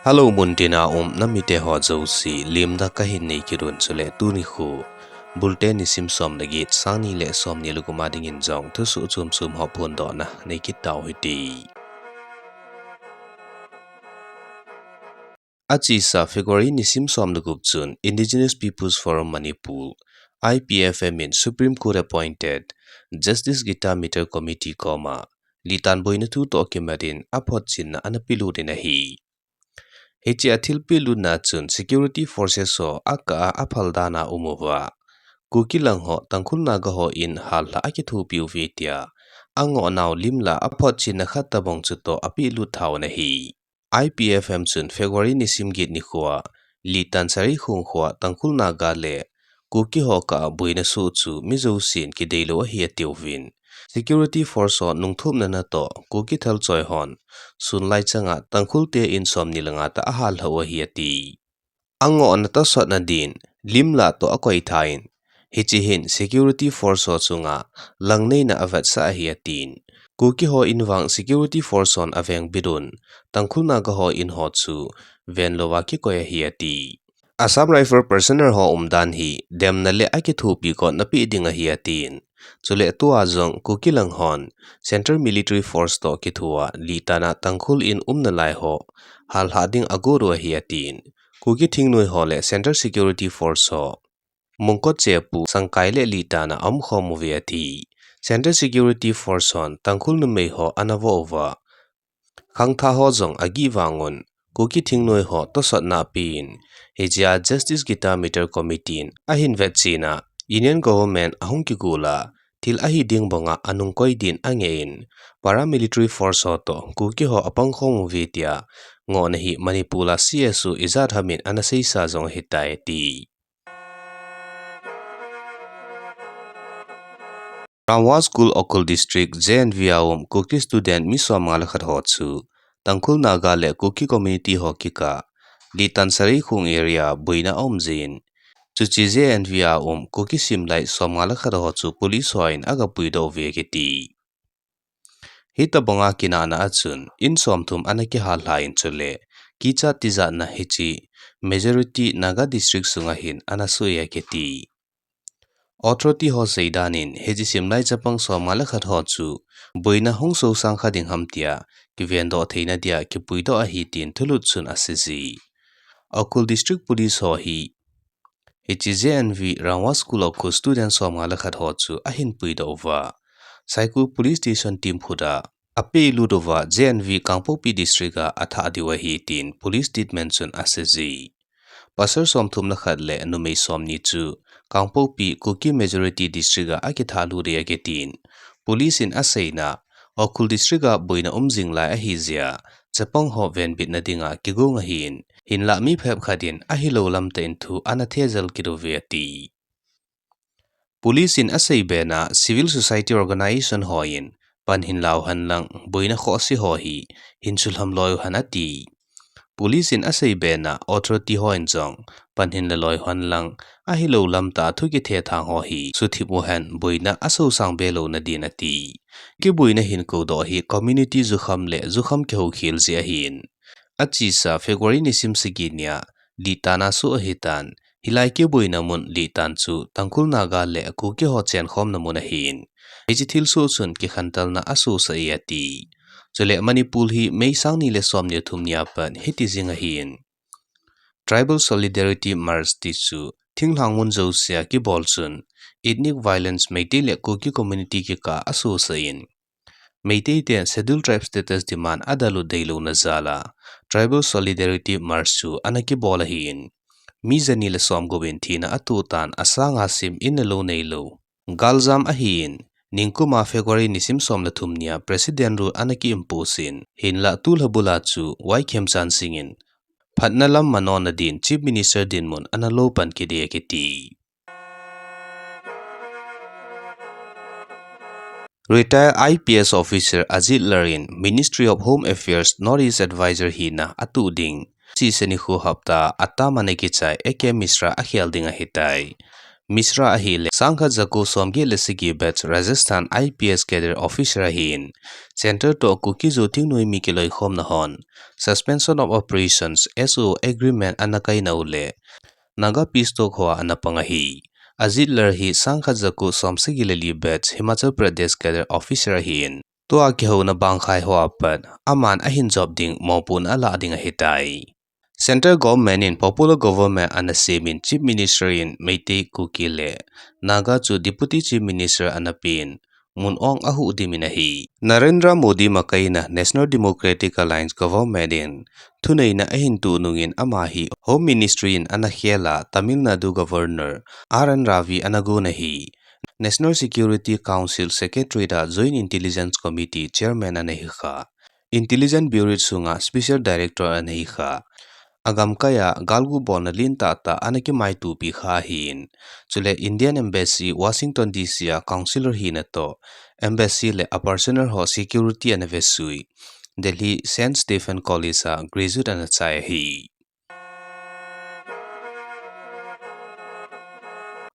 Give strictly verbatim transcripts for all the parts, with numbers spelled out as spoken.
Hello, muntina um namite ho jouse, lemna kahin nei kit un chule tuni khu, Bulte nisim som le get, sang ni le som ni le gup a dingin jong thusoh chom chom ho phondohna nei kit tau hite. Achesa February nisim som le gup chun Indigenous Peoples Forum Manipur, I P F M in Supreme Court appointed Justice Gita Mittal Committee koma litan boina thu toh kimat in aphotchenna ana pelut in ahi. Hiche a thilpelutna chun security forces ho akah a aphal dan a um uva, Kuki lang ho Tangkhul Naga hon halhah a akithopi uve tia angoh nau lim lah a aphotchenna khat tobang chutoh apelut thauvin ahi. I P F M chun February nisim get nikho a, Litan Sareikhong kho a Tangkhul Naga le Kuki ho kah a boina soh chu mi jousen kideilou ahi atiuvin, security force ho nungthopna natoh Kuki thalchoi hon sunlai chang a Tangkhul te in som ni le nga tah a ahalhah u ahi ati. Angohna tosotna din lim lah toh akoi tha in, hiche hin security force ho chunga langneina avetsah ahi atin, Kuki ho in vang security force hon avengbit un, Tangkhul Naga ho in ho chu venlou a kikoi ahi ati. Assam Rifle personnel ho umdan hi demna le akithopi kotna pe ding ahi atin. Chule tua jong Kuki lang hon Central Military Force toh kithoa Litan a Tangkhul in umna lai ho halhah ding agot u ahi atin. Kuki thingnoi ho le Central Security Force ho Mungkot Chepu, Sangkai le Litan a aumkhom uve ati. Central Security Force hon Tangkhul numei ho ana vo uva, khangthah ho jong agih vang un, Kuki thingnoi ho tosotna apen, hiche a Justice Gita Mittal Committee in ahin vetchen a, Union Government ahung kigol a, thil ahi ding banga anung koi din angeh in, paramilitary force ho toh Kuki ho apangkhom uve tia ngohna hi Manipur a C S O ijat ham in ana seisa jong ahitai ati. Ramwa School, Ukhrul District, J N V a um Kuki student mi som nga le khat ho chu Tangkhul Naga le Kuki community ho kikah a Litan Sareikhong area boina aum jeh in, chuche J N V a um Kuki simlai som nga le khat ho chu police hon aga puidoh uve akiti. Hitobanga kinahna a chun in som thum ana kihallha in chule kichat tijatna hiche majority Naga district sunga hin ana soh e akiti. Authority ho seidan in hiche simlai chapang som nga le khat ho chu boina hung sosang kha ding ham tia kivendoh theina dia kipuidoh ahi tin thulut chun asei e. Ukhrul District Police ho hi hiche J N V Ramwa School Ukhrul student som nga le khat ho chu ahin puidoh uva, Saikul Police Station timphut a apelut uva J N V Kangpokpi District a athah diu ahi tin police statement chun asei e. Pasal som thum le khat le numei som ni chu Kangpokpi Kuki Majority District a akithahlut e akitin, police in aseina, Ukhrul District a boina um jing lai ahi jeh a, chapang ho venbitna dinga kigong ahin, hinlah mi phabep khat in ahilou lam tah in thu ana thejal kit uve ati. Police in asei bena civil society organization hon pan hin lau hen lang, boina khohse ho hi hin sulham loi u hen ati. Police in asei bena authority hon jong pan hin la loi hen lang, ahilou lam tah a thu kithethang ho hi suthip u hen, boina asosang be louna din ati. Kiboina hin kodoh hi community jukham le jukham kihoukhel jeh ahin. Achesa February nisim sagi nia Litan a soh ahitan, hilai kiboina mun Litan chu Tangkhul Naga le Kuki ho chenkhomna mun ahin, hiche thilsoh chun kikhantelna asosah e ati. Chule Manipur hi May sang ni le som ni le thum nia pat hiti jing ahin. Tribal Solidarity March ti chu thinglhang mun jousea kibol chun ethnic violence Meitei le Kuki community kikah a asosah in, Meitei ten Scheduled Tribe status demand adalut deilouna jal a Tribal Solidarity March chu ana kibol ahin, mi jani le som gup in thina atoh tan, asanga sim in le lou neilou galjam ahin, ningkuma February nisim som le thum nia President Rule ana ki-impose in, hinlah tulha bula chu Y Khemchand Singh in phatna lam manona din Chief Minister dinmun ana lo pan kit e akiti. Retired I P S officer Ajit Lar in Ministry of Home Affairs North East Advisor hina atuh ding, chesa nikho hapta a term ana kichai A K Mishra akhel ding ahitai. Mishra ahile, sangkhat jako somget le sagi batch Rajasthan I P S cadre officer ahin, Centre toh Kuki-Zo thingnoimi kiloikhomna hon Suspension of Operations, S O O, agreement ana kainau le Naga peace talk hoa ana pang ahi. Ajit Lar hi sangkhat jako somsagi le li batch Himachal Pradesh cadre officer ahin, tua kihouna bangkhai hoa pat aman ahin jop ding mopohna alah ding ahitai. Central government in popular government ana semin Chief Minister in Meitei, Kuki le Naga chu Deputy Chief Minister ana pen, mun ong ahuh dimin ahi. Narendra Modi makaina National Democratic Alliance government in thuneina ahin toh nungin ama hi Home Ministry in ana khel a, Tamil Nadu Governor R N Ravi ana gon ahi. National Security Council Secretariat a Joint Intelligence Committee Chairman ana hikha, Intelligence Bureau sunga Special Director ana hikha, agamkai a galgu bolna lentah tah ana kimaitopi kha ahin. Chule Indian Embassy Washington D C a councillor hina toh Embassy le a personnel ho security ana vesui. Delhi Saint Stephen College a graduate ana chai ahi.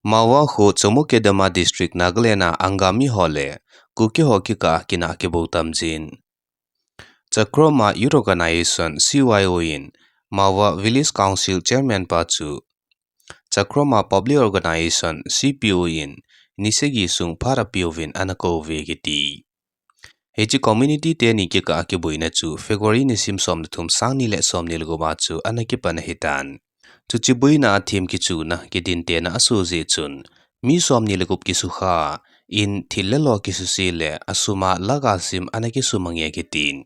Mawa kho Chumoukedima District, Nagaland a Angami ho le Kuki ho kikah a kinah kibou tamjin. Chakroma Youth Organization, C Y O in Mawa Village Council Chairman pa chu Chakroma Public Organization, C P O in ni sagi sung phat apeuvin ana kouve kiti. Hiche community teni kikah a kiboina chu February nisim som le thum, sang ni le som ni le gup a chu ana kipan ahitan. Chuche boina a them kichuna, kidintena asoh jeh chun mi som ni le gup kisukha in, thil le lo kisuse le asum a lakh a sim ana kisum ange kitin.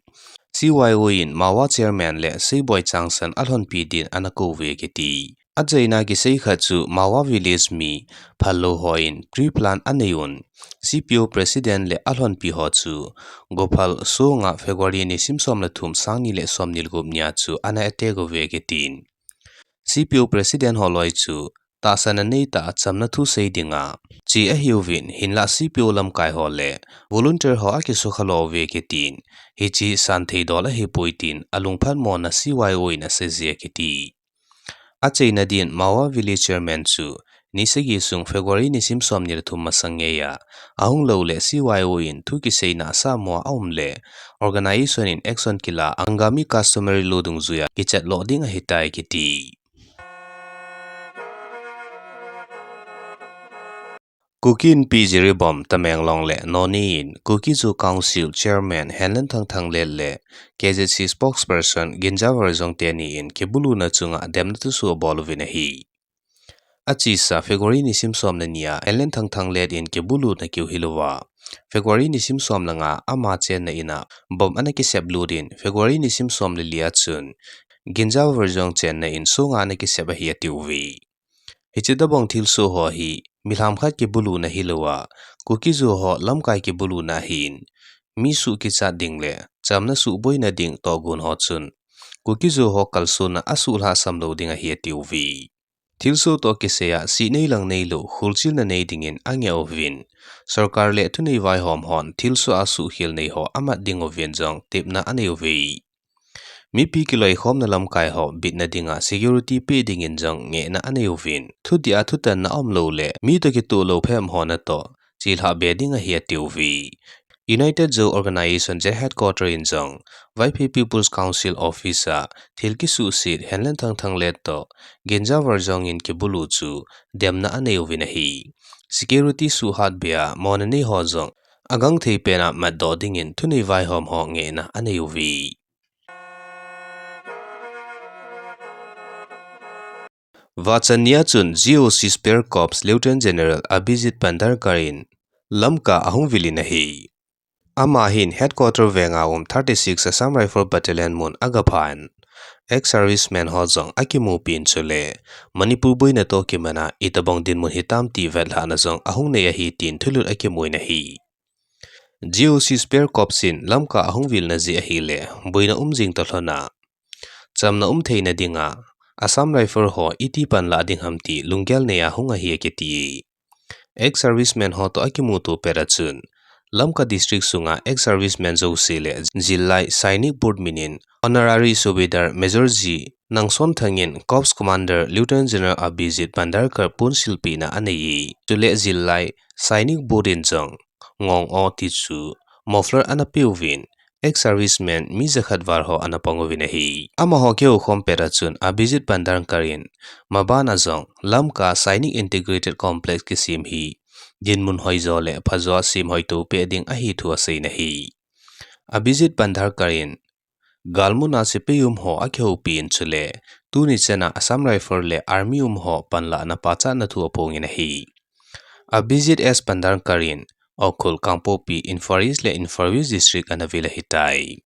C Y O in Mawa Chairman le Seiboi Changsan alhonpi din ana kouve kiti. Achaina kisei khat chu Mawa Village mi phallou hon tree plant anei un, C P O President le alhonpi ho chu gophal songa February nisim som le thum, sang ni le som ni le gup nia chu ana attack uve kitin. C P O President holoi chu tahsan anei tah a chamna thu sei dinga che ahiuvin, hinlah C P O lamkai ho le volunteer ho akisukha lou uve kitin, hiche santhei dol ahipoi tin alungphatmona C Y O in aseiye kiti. Achaina din Mawa Village Chairman chu ni sagi sung February nisim som ni le thum masang ngeiya ahung lou le C Y O in thu kiseina asam hoa aum le organization in action kila Angami customary law dungjuiya kichat lou ding ahitai kiti. Kuki Inpi Jiribam, Tamenglong le Noney in Kuki-Zo Council Chairman Henlenthang Thanglet le K Z C Spokesperson Ginjavarjong teni in kibuluna chunga demna thusoh abol uvin ahi. Achesa February nisim som le ni a Henlenthang Thanglet in kibuluna kiu hilouva, February nisim som le nga a ama chenna in a bomb ana kisep lut in, February nisim som le li a chun Ginjavarjong chenna in sunga ana kisep ahi atiuve. Hiche tobang thilsoh ho hi milham khat kibuluna hilouva, Kuki-Zo ho lamkai kibuluna ahin, mi suh kichat ding le chamna suhboina ding tohgon ho chun Kuki-Zo ho kalsonna asuh lhahsam lou ding ahi atiuve. Thilsoh toh kisaiya sih nei lang neilou, kholchilna nei dingin angeh uvin, sorkar le thunei vaihom hon thilsoh a suhkhel nei ho amat ding uvin jong tepna anei uve. Mipi kiloikhomna lamkai ho bitna dinga security peh dingin jong ngehna anei uvin, thudih a thutanna aumlou le mi toh kitoh lou phem ho natoh chelhah be ding ahi atiuve. United Zo Organization General Headquarter in jong Vaiphei People's Council Office a thil kisuhset Henlenthang Thanglet toh Ginjavarjong in kibulu chu demna anei uvin ahi. Security suhhat bea mona nei ho jong agangthei pena matdoh dingin thunei vaihom ho ngehna anei uve. Vachannia chun G O C Spare Corps Lieutenant General Abhijit Pandarkar in Lamka ahung vil in ahi. Ama hin headquarter venga um thirty-six Assam Rifle Battalion mun agaphan, ex-serviceman ho jong akimupin chule Manipur boina toh kimana itobang dinmun hitam ti vetlhahna jong ahung nei ahi tin thulut akimun ahi. G O C Spare Corps in Lamka ahung vilna jeh ahile boina um jing toh lhona chamna um theina dinga Assam Rifle ho iti panlah ding ham ti lunggel neiya hung ahi akiti. Ex-serviceman ho toh akimuto pet a chun Lamka district sunga ex-serviceman jouse le jillai Sainik Board minin Honorary Subedar Major G Nangson Thangin Corps Commander Lieutenant General Abhijit Bhandarkar ponsilpina anei e. Chule jillai Sainik Board in jong ngong o ti chu muffler ana peuvin, ex-serviceman mi jakhat val ho ana pang uvin ahi. Amaho kihoukhom pet a chun Abhijit Bhandarkar in maban a jong Lamka Sainik Integrated Complex kisem hi dinmun hoijo le phajo a sem hoito peh ding ahi thu asei in ahi. Abhijit Bhandarkar in galmun a sepai um ho akihoupi in chule tuni chan a Assam Rifle le Army um ho panlahna pachatna thu aphongin ahi. Abhijit S Bhandarkar in Ukhrul, Kangpokpi, Imphal East le Imphal West District ana vil ahitai.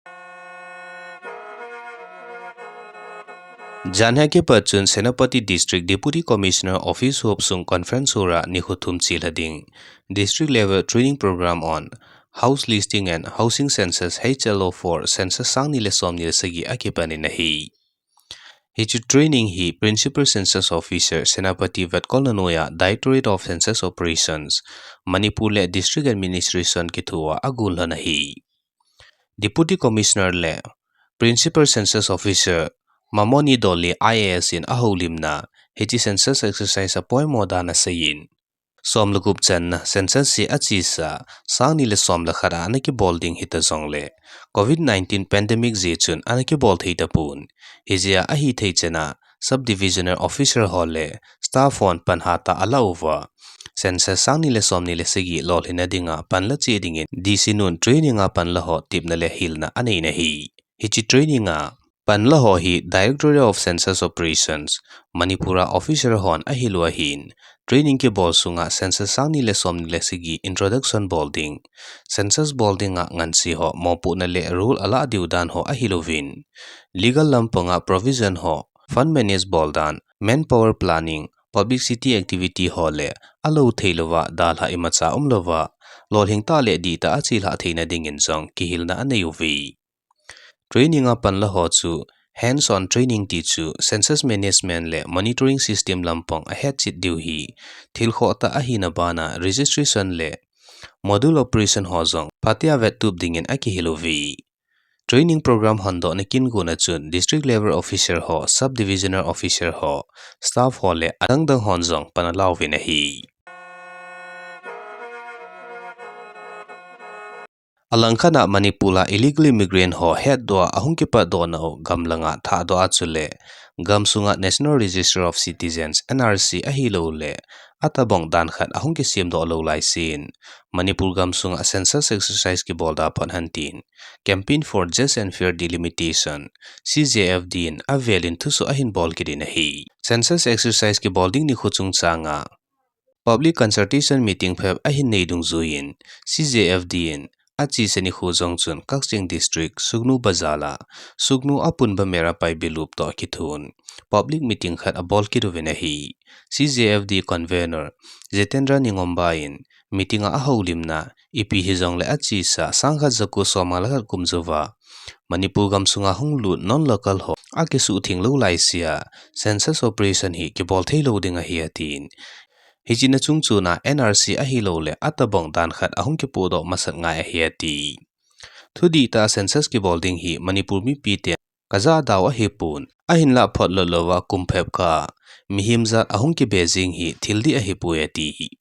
Janhi a kipat chun Senapati District Deputy Commissioner Office huop sung conference hall a nikho thum chelha ding District Level Training Program on House Listing and Housing Census H L O for Census sangni le somni le sagi akipan in ahi. Hiche training hi Principal Census Officer Senapati vetkolna noiya Directorate of Census Operations, Manipur le District Administration kithua agonlhon ahi. Deputy Commissioner le Principal Census Officer Mamoni Doley I A S in ahoulimna hiche census exercise apoimo dan aseiyin, som le gup channa census hi achesa sangni le som le khat a ana kibol ding hita jongle Covid nineteen pandemic jeh chun ana kibol thei tapon. Hijeh a ahithei chan a Subdivisional Officer ho le staff hon pan hatah a ala uva census sangni le somni le sagi lolhinna dinga panla cheh dingin D C nun training a panla ho tepna le hilna anei in ahi. Hiche training a panla ho hi Directorate of Census Operations, Manipur a officer hon ahil u ahin, training kibol sunga census sangni le somni le sagi introduction bol ding, census bol dinga ngansi ho mopohna le rule alah diu dan ho ahil uvin, legal lampanga provision ho, fund manage bol dan, manpower planning, publicity activity ho le alou thei louva dalha imacha umlouva lolhing tah le dihtah a chelhah theina dingin jong kihilna anei uve. Training a panla ho chu hands-on training ti chu census management le monitoring system lampang ahetchet diu hi thil khohtah ahina bana registration le module operation ho jong phatea vettup dingin akihil uve. Training program hondohna kin gon a chun district level officer ho, subdivisional officer ho, staff ho le adangdang hon jong pan alauvin ahi. Alangkhat a Manipur a illegal immigrant ho hetdoh a ahung kipatdoh nau gamlanga thahdoh a chule gamsunga National Register of Citizens, N R C ahilouleh atobang dan khat ahung kisemdoh lou laisen Manipur gamsunga census exercise kibol da phat hen tin Campaign for Just and Fair Delimitation, C J F D in avelin thusoh ahin bol kit in ahi. Census exercise kibol ding nikho chungchanga public consultation meeting phep ahin nei dungjuiyin C J F D in achesa nikho jong chun Kakching District, Sugnu Bazar a Sugnu Apunba Mera Paibi Lup toh kithun public meeting khat abol kit uvin ahi. C J F D convenor Jitendra Ningomba in meeting a ahoulimna ipi hijongle achesa sangkhat jako somnga le khat kum jouva Manipur gamsunga hung lut non-local ho akisuhtheng lou laisea census operation hi kibol theilou ding ahi atin. Hiche na chungchona N R C ahilouleh atobang dan khat ahung kipohdoh masat ngai ahi ati. Thudihtah a census kibol ding hi Manipur mipiten kajah dau ahipon, ahinlah phot lou louva kum phep kah a mihem jat ahung kibe jeng hi thil dih ahipoi ati.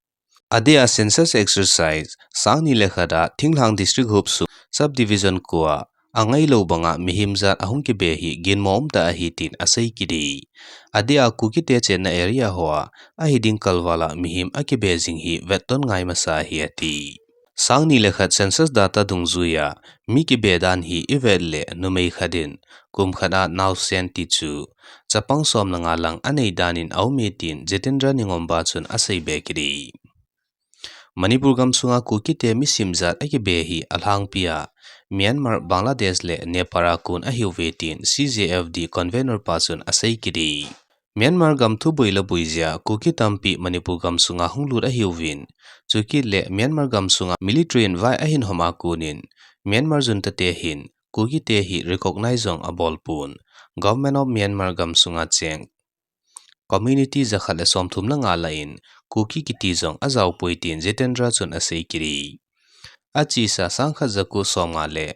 Adeh a census exercise sangni le khat a thinglhang district huop sung subdivision ko a angailou banga mihem jat ahung kibe hi ginmo umtah ahi tin asei kit e. Adeh a Kukite chenna area hoa ahiding kalval a mihem akibe jing hi vetton ngai masa ahi ati. Sangni le khat census data dungjuia mi kibe dan hi ivet le numei khat in kum khat a naosen tichu chapang som le nga lang anei danin aume tin Jitendra Ningomba chun aseibe kit e. Manipur gamsunga Kukite misim jat akibe hi alhangpia Myanmar, Bangladesh le Nepal a kon ahiuve tin C J F D convenor pa chun asei kit e. Myanmar gam thuboi le boi jeh a Kuki tampi Manipur gamsunga hung lut ahiuvin, chukit le Myanmar gamsunga military in vai ahin hom a konin Myanmar junta te hin Kukite hi recognize jong abolpon, Government of Myanmar gamsunga cheng community jakhat le somthum le nga lah in Kuki kiti jong ajaopoi tin Jitendra chun asei kit e. Achesa sangkhat jako somnga le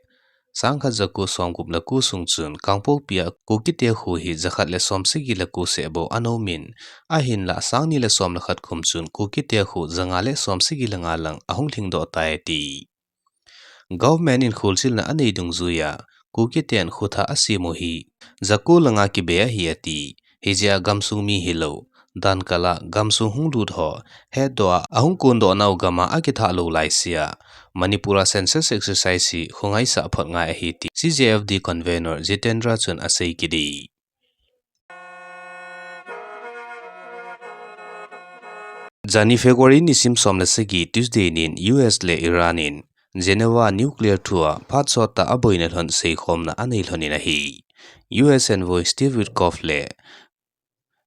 sangkhat jako somgup le ko sung chun Kangpokpi a Kukite kho hi jakhat le somsagi le ko seh bou ana um in, ahinlah sangni le som le khat kum chun Kukite kho janga le somsagi le nga lang ahung lhingdoh tai ati. Government in kholchilna anei dungjuiya Kukiten khothah asem u hi jako langa kibe ahi ati. Hijeh a gamsung mi hilou, dankal a gamsung hung lut ho hetdoh a ahung kondoh nau gam a akithah lou laisea Manipur a census exercise hi khongaisah phot ngai ahi ti C J F D convenor Jitendra chun asei kit e. Jani February nisim som le sagi Tuesday nin U S le Iran in Geneva nuclear thua phat sot tah a boina lhon seikhomna anei lhon in ahi. U S envoy Steve Witkoff le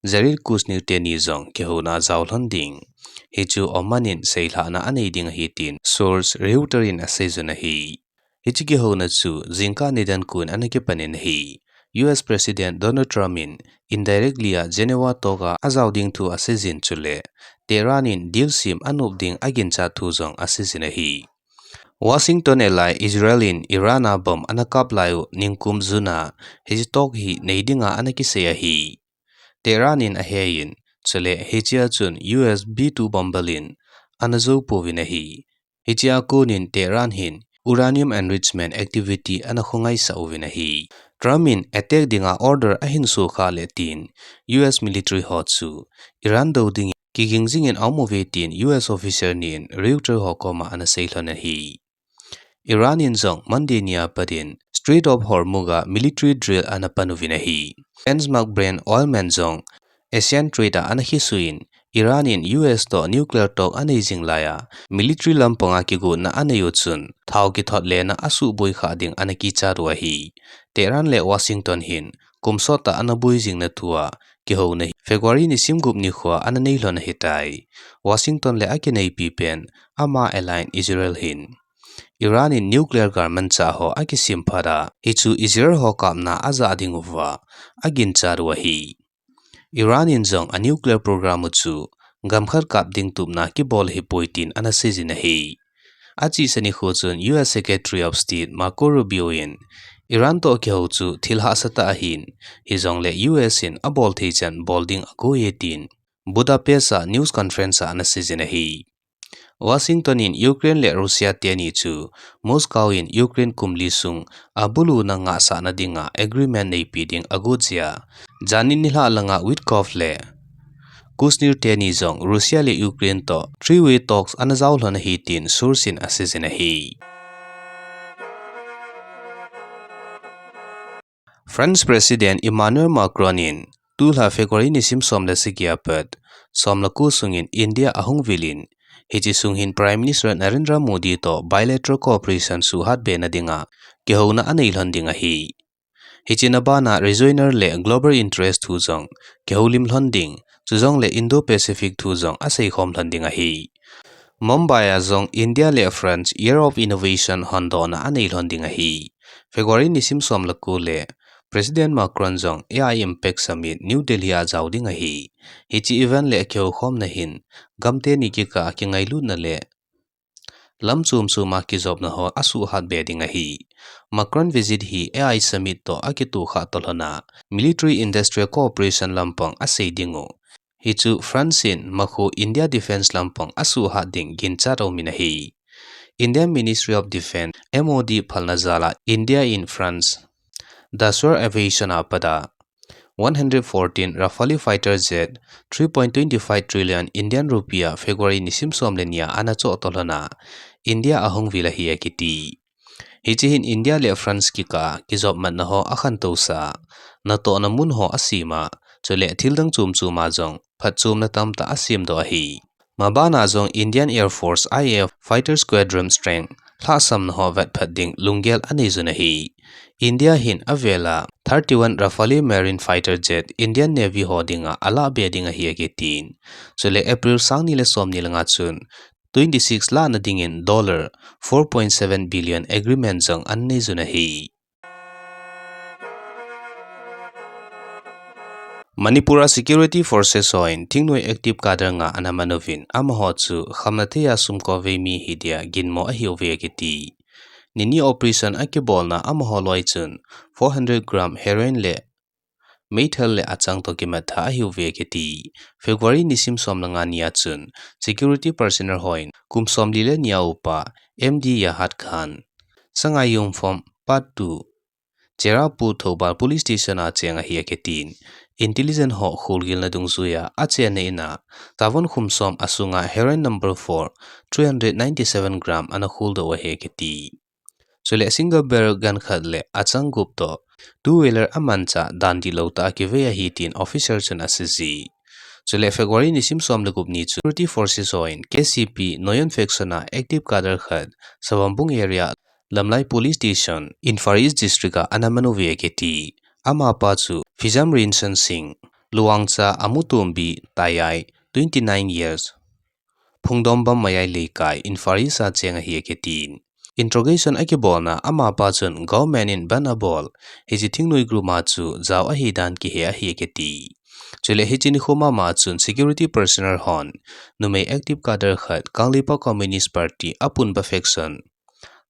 Jared Kushner teni jong kihouna ajao lhon ding, hichu Oman in seilhahna anei ding ahi tin source Reuters in asei jun ahi. Hiche kihouna chu jingkah nidan ko in ana kipan in ahi. U S President Donald Trump in indirectly a Geneva talk a ajao ding thu asei jin chule Tehran in deal sem anop ding aginchat thu jong asei jin ahi. Washington ally Israel in Iran a bomb ana kap lai u ningkum June a hiche talk hi nei dinga ana kisei ahi. Tehran in ahei in, chule hichea chun U S B two bomb bal in ana jou pouvin ahi. Hichea kon in Tehran hin uranium enrichment activity ana khongaisah uvin ahi. Trump in attack dinga order ahin sukha le tin U S military ho chu Iran dou dingin kiging jingin aum uve tin U S officer ni in Reuters ho koma ana sei lhon ahi. Iran in jong Monday nia pat in Strait of Hormuz a military drill ana pan uvin ahi. France's Marc Brandtman jong Asian trade a ana kisuh in Iran in U S toh nuclear talk anei jing laiya military lampanga kigotna anei u chun thao kithot lena asuhboi khah ding ana kichat u ahi. Tehran le Washington hin kum sot tah ana boi jingna thua kihouna hi February nisim gup nikhoa ana nei lhon ahitai. Washington le akineipi pen ama ally Israel hin Iran in nuclear galmanchah ho akisem phat a hichu Israel ho kapna ajah ding uva aginchat u ahi. Iran in jong a nuclear program u chu gamkhat kap ding tupna kibol ahipoi tin ana sei jin ahi. Achesa nikho chun U S Secretary of State Marco Rubio in Iran toh kihou chu thil hahsa tah ahin, hijongle U S in abol thei chan bol ding agoi e tin Budapest a news conference a ana sei jin ahi. Washington in Ukraine le Russia teni chu Moscow in Ukraine kum li sung abuluna ngahsahna dinga agreement neipi ding agot jeh a, janhi nilhah langa Witkoff le Kushner teni jong Russia le Ukraine toh three-way talks ana jao lhon ahi tin source in asei jin ahi. France President Emmanuel Macron in tulha February nisim som le sagi a pat som le ko sungin India ahung vil in, hiche sung hin Prime Minister Narendra Modi toh bilateral cooperation suhhat bena dinga kihouna anei lhon ding ahi. Hiche na bana regional le global interest thu jong kihoulim lhon ding, chujongle Indo-Pacific thu jong aseikhom lhon ding ahi. Mumbai a jong India le France Year of Innovation hondohna anei lhon ding ahi. February nisim som le ko le President Macron jong A I Impact Summit New Delhi a jao ding ahi. Hiche event le kihoukhomna hin gam teni kikah a kingailutna le lam chom chom a kijopna ho asuhhat be ding ahi. Macron visit hi A I Summit toh akitoh khah toh lhon a, military industrial cooperation lampang asei ding u, hichu France in makho India defence lampang asuhhat ding ginchat aumin ahi. Indian Ministry of Defence, M O D phalna jal a India in France Dassault Aviation a pat a one hundred fourteen Rafale fighter jet, three point two five trillion Indian rupee a February nisim som le ni a ana choh toh lhon a, India ahung vil ahi akiti. Hiche hin India le France kikah a kijopmatna ho akhantou sah a, natohna mun ho asem a, chule thildang chom chom a jong phatchomna tamtah asemdoh ahi. Mabana jong Indian Air Force, I A F, fighter squadron strength lhahsamna ho vetphat ding lunggel anei jun ahi. India hin avel a thirty-one Rafale marine fighter jet Indian Navy ho dinga alah be ding ahi akitin. Chule April sang ni le som ni le nga chun twenty-six lahna dingin dollar four point seven billion agreement jong anei jun ahi. Manipur a security forces hon thingnoi active cadre nga ana man uvin, amaho chu khamna thei a sum kovei mi hidia ginmo ahiuve akiti. Nini operation akibolna amaho loi chun four hundred gram heroin le meithal le achang toh kimat tha ahiuve akiti. February nisim som le nga nia chun security personnel hon kum som li le ni a upa M D Yahad Khan, Sangai Yumphom Part two, Cherrapunji Thoubal Police Station a cheng ahi akitin. Intelligence ho kholgilna dungjuiya achenna in a, savon kum som asunga heroin number four, three hundred ninety-seven gram ana kholdoh u ahi akiti. Chule single barrel gun khat le achang gup toh two wheeler amanchah dan dihlou tah a kivei ahi tin officer chun asei ji. Chule February nisim som le gup ni chu security forces hon K C P Noyon faction a active cadre khat Savambung area Lamlai Police Station, Imphal East District a ana man uve akiti. Amapa chu Phijam Rinsan Singh, Luangcha Amutombi Tayai, twenty-nine years, Phungdombam Mayai Leikai, Imphal East a cheng ahi akitin. Interrogation akibolna amapa chun government in ban abol hiche thingnoi group a chu jao ahi dan kihe ahi akiti. Chule hiche nikho mama chun security personnel hon numei active cadre khat Kangleipak Communist Party Apunba faction,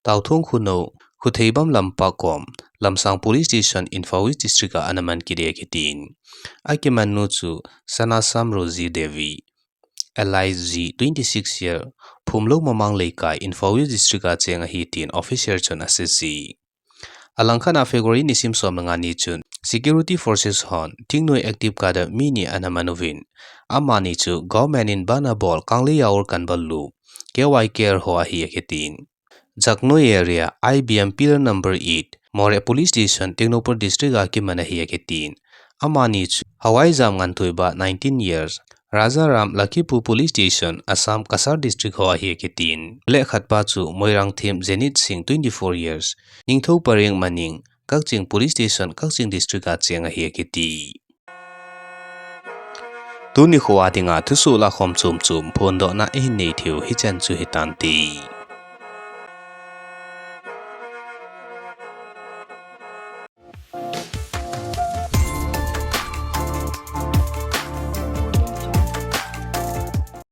Taothong Khunou, Khutheibam Lampak kom, Lamsang Police Station, Imphal West District a ana man kit e akitin. Akiman nu chu Sanasam Rosie Devi, alias G, twenty-six year, Phumlou Mamang Leikai, Imphal West District a cheng ahi tin officer chun asei ji. Alangkhat a February nisim som le nga ni chun security forces hon thingnoi active cadre mi ni ana man uvin, amani chu government in ban abol Kangleiyaur Kanbal Lu, K Y K R ho ahi akitin. Jaknoi area, I B M pillar number eight, Moreh Police Station, Tengnoupal District a kiman ahi akitin. Amani chu Hawaijam Nganthoiba, nineteen years, Rajaram, Lakhipur Police Station, Assam, Cachar District ho ahi akitin. Le khatpa chu Moirangthem Zenith Singh, twenty-four years, Ningthou Pareng Maning, Kakching Police Station, Kakching District a cheng ahi akiti. Tuni khoa dinga thusoh lakhom chom chom phondohna ihin nei theiu hichan chu hitante.